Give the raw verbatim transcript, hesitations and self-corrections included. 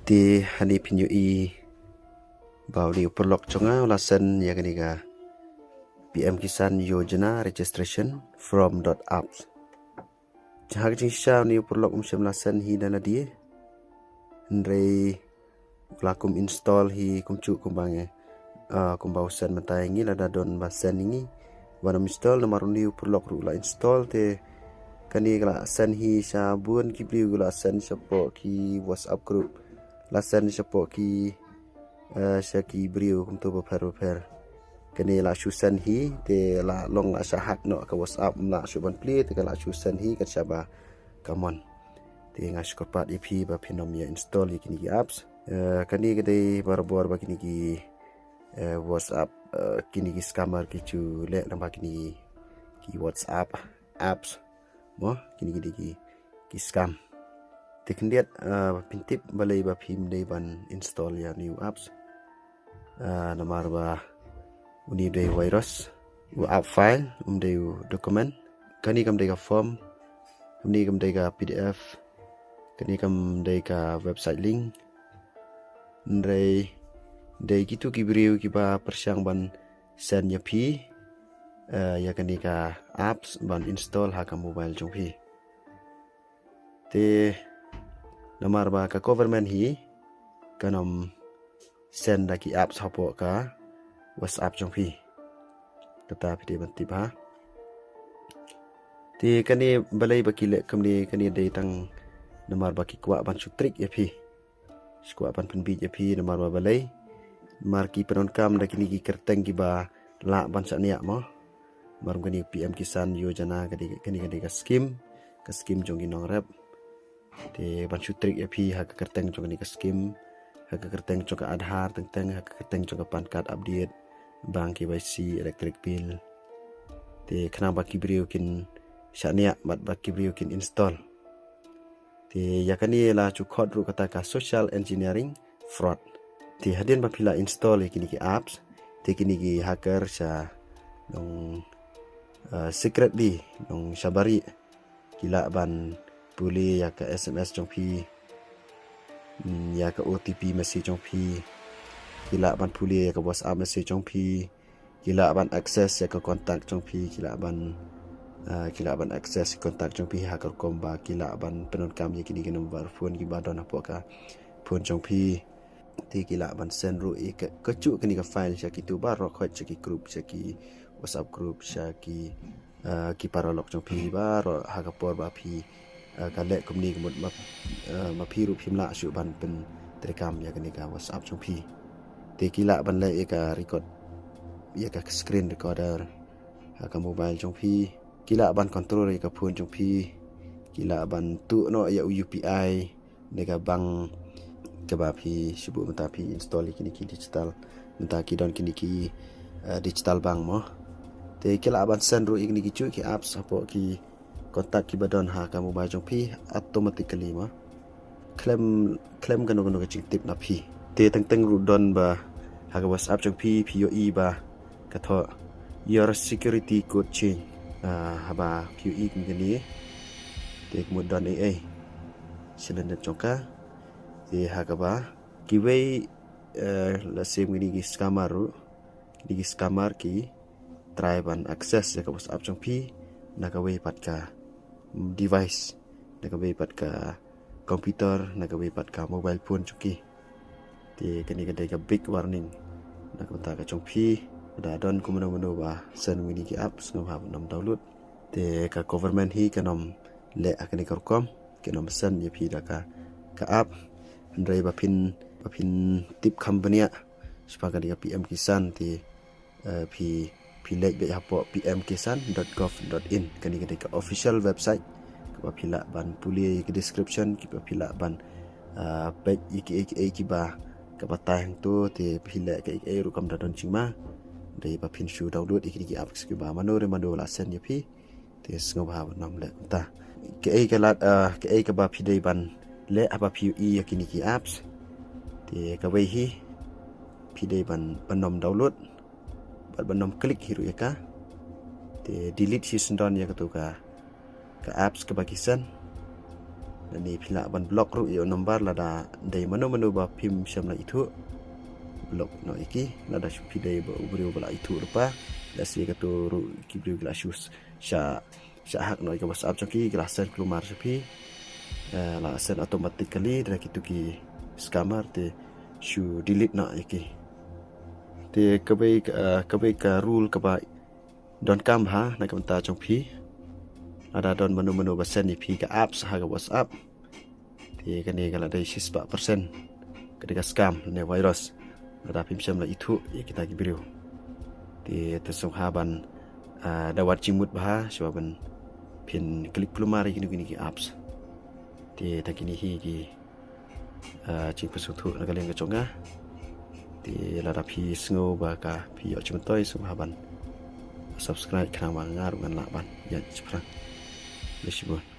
Te hangne phin ïohi ba une u paralok jong nga u la send ïa kane ka P M Kisan Yojana registration form dot apps. Ha ka jingshisha une u paralok um shym la send hi da lade. Hynrei u la kum install hi kumjuh kumba ngi, ah, kumba u send mynta ïa ngi, lada don ba send ïa ngi, ban ym install, namar une u paralok ruh u la install. Te kane ka la send hi sha bun ki briew, ka la send shapoh ki WhatsApp group, la send shapoh ki, eh, sha ki briew kumto bapher bapher. Kane la shu send hi, te la long la shah hack noh ka WhatsApp, ym lah shuh ban plie, te ka la shu send hi, ka shah ba ka mon. Te nga shu kyrpad ïa phi ba phin ym ïa install ïa kine ki apps. Eh, kane ka dei barabor ba kine ki, eh, WhatsApp, eh, kine ki scammer ki ju leh lyngba kine ki WhatsApp apps. Mo, kine ki dei ki, ki scam. Te khyndiat, eh, ba phin tip balei ba phim dei ban install ïa une u apps. Eh, namar ba une u dei virus, u app file, um dei u document. Kane kam dei ka form, kane kam dei ka P D F, kane kam dei ka website link. Hynrei dei kito ki briew kiba pyrshang ban send ïa phi, eh, ïa kane ka apps ban install ha ka mobile jong phi. Te namar ba ka government hi kan ym send da ki apps hapoh ka WhatsApp jong phi. Kata phi dei ban tip ha. Te kane balei ba ki leh kumne, kane dei tang namar ba ki kwah ban shu trick ïa phi. Shu kwah ban pynbieit ïa phi, namar ba balei? Namar ki pyndonkam da kine ki kyrteng kiba lah ban shaniah mo. Namar kane P M Kisan Yojana, kane, kane, kane ka skim, ka skim jong ki nongrep. Te ban shu trick ïa phi ha ka kyrteng jong kane ka skim, ha ka kyrteng jong ka Aadhaar, teng teng ha ka kyrteng jong ka PAN card update, bank K Y C, electric bill. Te khnang ba ki briew kin shaniah bad ba ki briew kin install. Te ïa kane la ju khot ruh kata ka social engineering fraud. Te hadien ba phi la install ïa kine ki apps, te kine ki hacker sha nong, eh, secretly, nong sha bari, ki lah ban pule ïa ka S M S jong phi, mm, ïa ka O T P message jong phi, ki lah ban pule ïa ka WhatsApp message jong phi, ki lah ban access ïa ka contact jong phi, ki lah ban, ah, ki lah ban access contact jong phi ha ka rukom ba ki lah ban pyndonkam ïa kine ki number phone kiba don hapoh ka phone jong phi. Te ki lah ban send ruh ïa ka, kajuh kane ka file sha kito baroh, sha ki group, sha ki WhatsApp group, sha ki, ah, ki paralok jong phi baroh ha ka por ba phi, ah, ka leh kumne, ka mut ma, ah, ma phi ruh phim lah shuh ban pyntreikam ïa kane ka WhatsApp jong phi. Te ki lah ban leh ïa ka record, ïa ka screen recorder ha ka mobile jong phi. Ki lah ban control ïa ka phone jong phi. Ki lah ban tuh noh ïa u U P I ne ka bank kaba phi shu buh mynta phi install ïa kine ki digital. Mynta ki don kine ki, eh, digital bank mo. Te ki lah ban send ruh ïa kine kijuh ki apps hapoh ki contact kiba don ha ka mobile jong phi automatically mo. Khlem, khlem kano kano ka jingtip na phi. Te teng teng ruh don ba ha ka WhatsApp jong phi, phi ïohi ba ka thoh your security code change. Ah, haba phi ïohi kum kane, te ka mut don ei ei sha lyndet jong ka. Te ha kaba kiwei, eh, la shem kine ki scammer ruh, kine ki scammer ki try ban access ïa ka WhatsApp jong phi na kawei pat ka device, na kawei pat ka computer, na kawei pat ka mobile phone jong ki. Te kane ka dei ka big warning na ka bynta ka jong phi. Da don kumno kumno ba send kine ki apps, sngewbha ban ym download. Te ka government hi kan ym leh ha kane ka rukom, kan ym send ïa phi da ka, ka app. Hynrei ba phin, ba phin tip kham bniah shaphang kane ka P M Kisan, te, eh, phi, phi leit beit hapoh P M Kisan dot gov dot in. Kane ka dei ka official website kaba phi lah ban pule ïa ka description, kaba phi lah ban, eh, peit ïa kiei kiei kiba ka batai hangto, te phi leh kiei kiei ruh kam da don jingma. Dei ba phin shu download ïa kine ki apps kiba mano re mano la send ïa phi. Te sngewbha ban ym leh kumta. Kaei ka lad, ah, kaei kaba phi dei ban leh haba phi ïohi ïa kine ki apps. Te kawei hi, phi dei ban, ban ym download bad ban ym click hi ruh ïa ka. Te delete hi syndon ïa kato ka, ka apps kaba ki send. Nangta phi lah ban block ruh ïa u number lada dei mano mano ba phim shym la ithuh. Block noh ïa ki, lada shu phi dei ba u briew ba la ithuh lypa. Lehse kato ruh ki briew ki la shu shah, shah hack noh ïa ka WhatsApp jong ki, ki la send kulmar sha phi. Eh, la send automatically da kitu ki scammer, te shu delete noh ïa ki. Te kawei ka, eh, kawei ka rule kaba donkam bha na ka bynta jong phi. Lada don mano mano ba send ïa phi ka apps ha ka WhatsApp, te kane ka la dei shispah percent ka dei ka scam ne virus. Lada phim shym la ithuh ïa kita ki briew, te to sngewbha ban, ah, da wad jingmut bha shuwa ban phin click kulmar ïa kino kino ki apps. Te tang kine hi ki, ah, jingpynsngewthuh na ka liang ka jong nga. Te lada phi sngew ba ka phi ïoh jingmyntoi, sngewbha ban subscribe khnang ba nga ruh ngan lah ban ïaid shaphrang. Khublei shibun.